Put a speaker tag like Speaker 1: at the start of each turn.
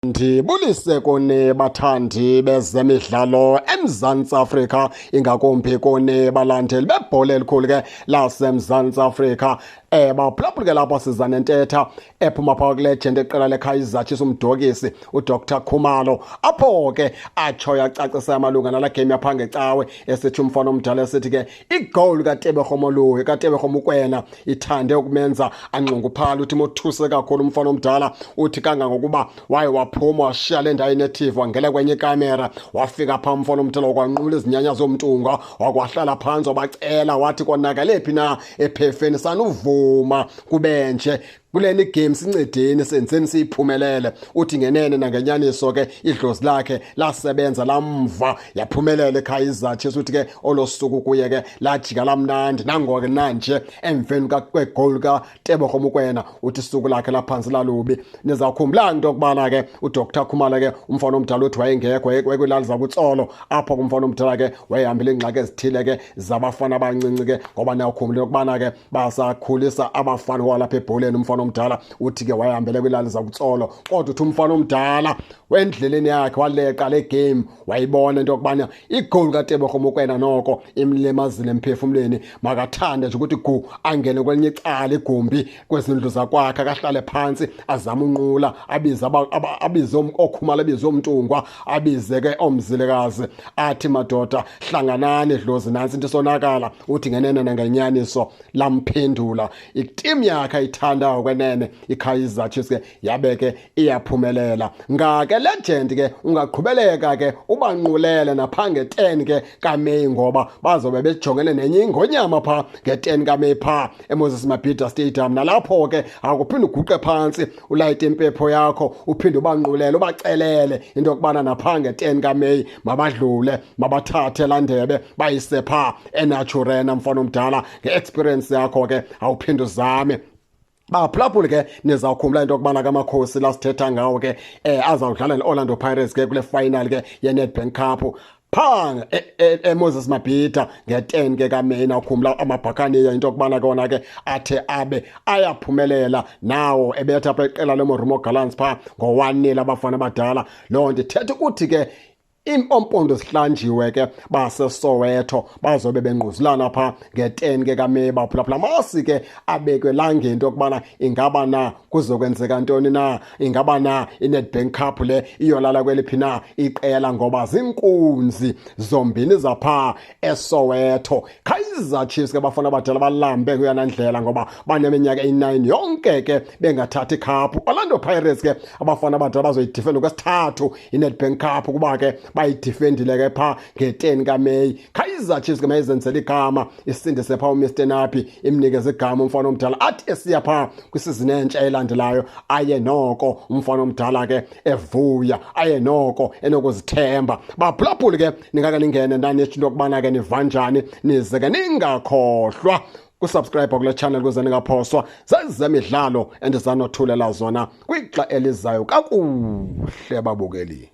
Speaker 1: Ndibulise kuni bathandi bezemidlalo eMzantsi Afrika, ingakumbi kuni balandeli bebhola elikhulu ke laseMzantsi Afrika. Baphulaphula ke lapha siza nentetha ephuma phaa kulegend eqela leKaizer Chiefs umdokisi uDr Khumalo, apho ke atsho yacacisa malunga nala game yapha ngecawe, esithi umfana omdala esithi ke igoal kaTebego Moloi, kaTebego Mokoena ithande ukumenza anxunguphala. Uthi mothuse kakhulu umfana omdala, uthi kangangokuba waye waphuma washiya le ndawo inetive, wangena kwenye ikamera, wafika phaa umfana omdala wakwanqula izinyanya zomntungwa, wakwahlala phantsi, wabacela wathi konakele phi na ephefeni, sanuvuma kubenje kuleni game, sincedeni senzeni siyiphumelele. Uthi ngenene nangenyaniso ke idlozi lakhe lasebenza lamva, yaphumelela eKaizer Chiefs. Uthi ke olosuku kuye ke lajika lamnandi, nangoke nanje emveni kwegoal kaTebogo Mokoena uthi isuku lakhe laphansi lalubi. Nizawukhumbula into yokubana ke uDr Khumalo ke umfana omdala uthi wayengekho, wayekwilali zakuTsolo, apho kumfana omdala ke wayehambile iingxaki ezithile ke zabafana abancinci ke, ngoba niyawukhumbula yokubana ke basakhulisa abafana kwalapha ebholeni. Umfana omdala uthi ke wayehambele kwilali zakuTsolo, kodwa uthi umfana omdala wendleleni yakhe waleqa le game, wayibona into yokubana igoal kaTebogo Mokoena noko imlimazile emphefumlweni, makathande nje ukuthi gu angene kwelinye icala igumbi kwezindlu zakwakhe, akahlale phantsi azame unqula, abize abize oKhumalo, abize omntungwa, abize ke omzilekazi, athi madoda hlanganani, dlozi nantsi into isonakala. Uthi ngenene nangenyaniso lamphendula iteam yakhe ayithandayo kwenene iKaizer Chiefs ke, yabe ke iyaphumelela. Ngake legend ke ungaqhubeleka ke ubanqulele napha nge-10 ke kaMeyi, ngoba bazobe bejongene nenye ingonyama pha nge-10 kaMeyi pha eMoses Mabhida Stadium. Nalapho ke akuphinde uguqe phantsi, ulayite impepho yakho, uphinde ubanqulele, ubacelele into yokubana napha nge-10 kaMeyi mabadlule, mabathathe laa ndebe bayise pha eNaturena. Mfana omdala, nge-experience yakho ke awuphinde uzame. Baphulaphuli ke, nizawukhumbula into yokubana kamakhosi lasithetha ngawo ke azawudlala ne-Orlando Pirates ke kule final ke ye-Nedbank Cup phaa eMoses Mabhida nge-10 ke kaMeyi. Nawukhumbula amabhakaniya into yokubana kona ke athe abe ayaphumelela nawo, ebetha apha iqela leMarumo Gallants phaa ngo-1-0 abafana abadala. Loo nto ithetha ukuthi ke iimpompondo zihlanjiwe ke, baseSoweto bazobe bengquzulana phaa nge-10 ke kaMeyi. Baphulaphula masi ke abekwe langeni into yokubana ingaba na kuzokwenzeka ntoni na, ingaba na iNedbank Cup le iyolala kweliphi na iqela, ngoba zinkunzi zombini zaphaa eSoweto. Kaizer Chiefs ke bafana abadala balambe kuyona ndlela, ngoba baneminyaka eyi-9 yonke ke bengathathi icup. Orlando Pirates ke abafana abadala bazoyidefenda kwesithathu iNedbank Cup, kuba ke bayidefendile ke phaa nge-10 kaMeyi. Kaizer Chiefs ke mayizenzele igama, isindise phaa uMr Nabi, imnikeze igama umfana omdala, athi esiya phaa kwisizini entsha elandelayo aye noko umfana omdala ke evuya, aye noko enokuzithemba. Baphulaphuli ke, ningake ningene nanitsho into yokubana ke niva njani, nize ke ningakhohlwa kusubscribe kule channel ukuze ningaphoswa zezemidlalo endizanothulela zona kwixa elizayo. Kakuhle babukeli.